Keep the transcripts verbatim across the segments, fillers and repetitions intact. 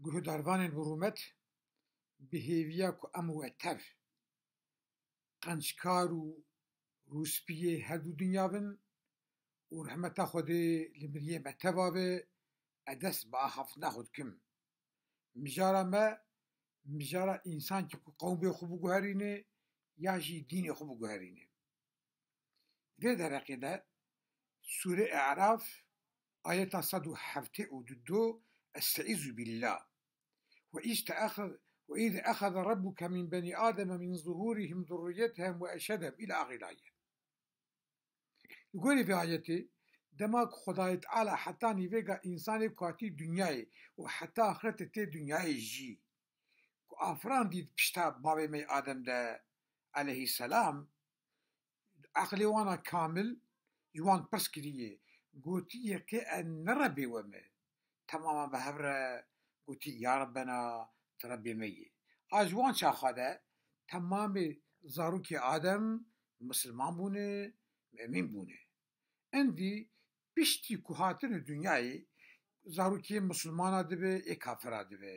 Guhdarvanên bi rûmet, bi hêviya ku em we tev, qenckar û rûspiyê her du dinya bin û rehmeta Xwedê li miriyê me teva be, ez dest bi axaftina xwe dikim. Mijara me, mijara însankî ku qewmê xwe biguherîne ya jî dînê xwe biguherîne. Vê dereqê de Sûrê E'raf, ayeta sed û heftê û du, Estaizu billah. Ve iz te'exez-, ve iz eheze Rabbuke min beni Ademe min zuhurihim zurriyetehum ve eşhedehum ila axiril ayet. Li gorî vê ayetê, dema ku Xwedayê Teala heta nîvêga însanê ku hatî dinyayê û heta axretê tê dinyayê jî, ku afirandî di pişta bavê me yê Adem de aleyhisselam, eqlê wana kamil ji wan pirs kiriye, gotiye, kê e ne Rebbê we me? Temama bi hev re gotî, ya Rebbena, tu Rebbê me yî. A ji wan çaxa de temamê zarokê Adem misilman bûne, mumîn bûne. Endî piştî ku hatine dinyayê, zarokê misilmana dibe, ê kafira dibe.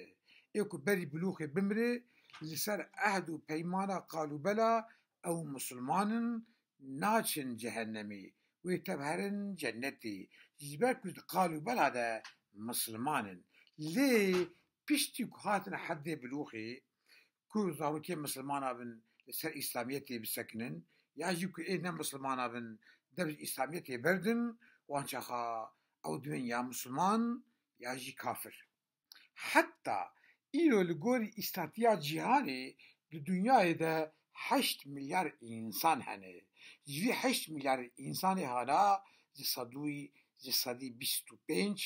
Ê ku berî bilûxê bimire, li ser ehd û peymana qalûbela ew misilman in, naçin cehennemê, wê tev herin cennetê. Ji ber ku di qalûbela de misilman in. Lê piştî ku hatine heddê bilûxê, ku zarokê misilmana bin li ser Îslamiyetê bisekinin, ya jî ku ê ne misilmana bin dev ji Îslamiyetê berdin, wan çaxa ew dibin ya misilman ya jî kafir. Heta îro li gorî îstatiya cîhanê di dinyayê de heşt milyar însan hene. Ji vî heşt milyar însanê hana ji sedûyî, ji sedî bîst û pênc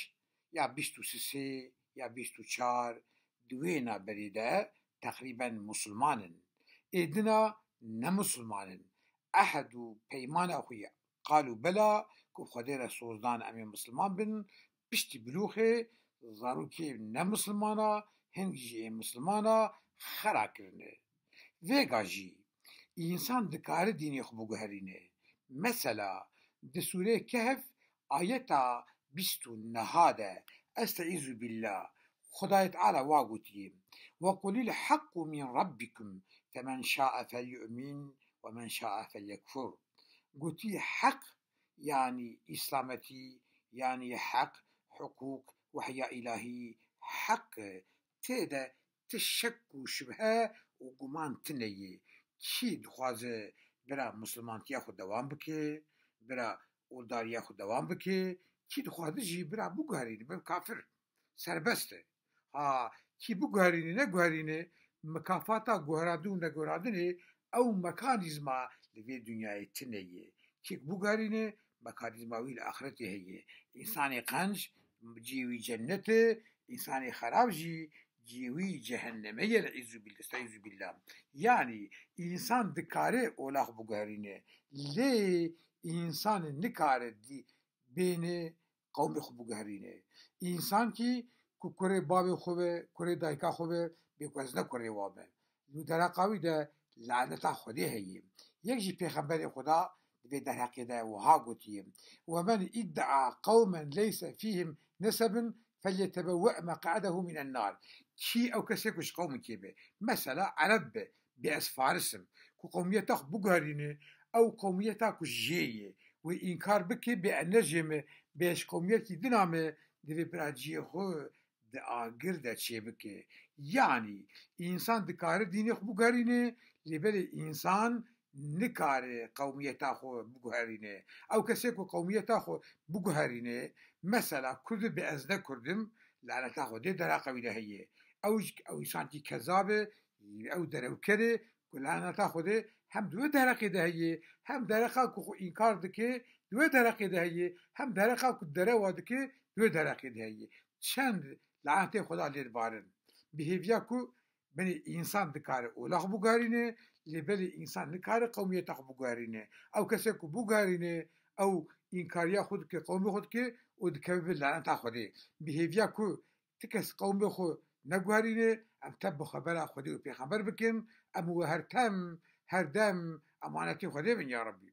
ya bîst û sê ya bîst û çar di wê naberê de teqrîben misilman in. Ê dina ne misilman in. Ehd û peymana xwe yê qalûbela ku Xwedê re soz dan em ê misilman bin, piştî bilûxê zarokê ne misilmana, hingî jî ê misilmana xera kirine. Vêga jî însan dikare dînê xwe biguherîne. Mesela di Sûreyê Kehf ayeta bîst û neh de, Estaizu billah, Xwedayê Teala wa gotiye, "Ve qulil haqqu min rabbikum, femen şa'e felyu'min ve men şa'e felyekfur." Gotiye, heq, yanî îslametî, yanî heq, hiqûq, wehya îlahî, heq e. Tê de ti şek û şibhe û guman tune ye. Kî dixwaze bira misilmantiya xwe dewam bike, bira oldariya xwe dewam bike, kî dixwaze jî bira biguherîne, bibe kafir. Serbest e. Ha, kî biguherîne, neguherîne, mikafata guherandin û neguherandinê ew mekanîzma li vê dinyayê tune ye. Kî biguherîne, mekanîzma wî li axretê heye. Însanê qenc cihê wî cennet e, însanê xerab jî cihê wî cehenneme ye, estaizu billah. Yanî însan dikare ola xwe biguherîne, lê însan nikare dî-, bêne qewmê xwe biguherîne. Însankî ku kurê bavê xwe be, kurê dayika xwe be, bê ku ez ne kurê wan me. Li dereqa wî de laneta Xwedê heye. Yek jî pêxemberê Xweda di vê derheqê de wiha gotiye, "Ve men idda'a qewmen leyse fîhim nesebun felyetebewwe meq'adehu minen nar." Kî ew kesê ku ji qewmekê be, mesela Ereb be, bê ez Faris im, ku qewmiyeta xwe biguherîne, ew qewmiyeta ku jê ye, wê înkar bike, bê ez ne jê me, bê ez ji qewmiyekî din a me, divê bira cihê xwe di agir de çêbike. Yanî, însan dikare dînê xwe biguherîne, lê belê însan nikare qewmiyeta xwe biguherîne. Ew kesê ku qewmiyeta xwe biguherîne, mesela Kurd e, bê ez ne Kurd im, laneta Xwedê dereqa wî de heye. Ew, ew însankî kezab e, ew derewker e, ku laneta Xwedê hem di wê dereqê de heye, hem dereqa ku xwe înkar dike, di wê dereqê de heye, hem dereqa ku derewa dike, di wê dereqê de heye. Çend lanetê Xweda lê dibarin. Bi hêviya ku binê însan dikare ola xwe biguherîne, lê belê însan nikare qewmiyeta xwe biguherîne. Ew kesê ku biguherîne, ew înkariya xwe dike, qewmê xwe dike û dikeve bin laneta Xwedê. Bi hêviya ku ti kes qewmê xwe neguherîne, em tev bi xebera Xwedê û pêxember bikin, em û we her tem, her dem emanetê Xwedê bin ya Rebbî.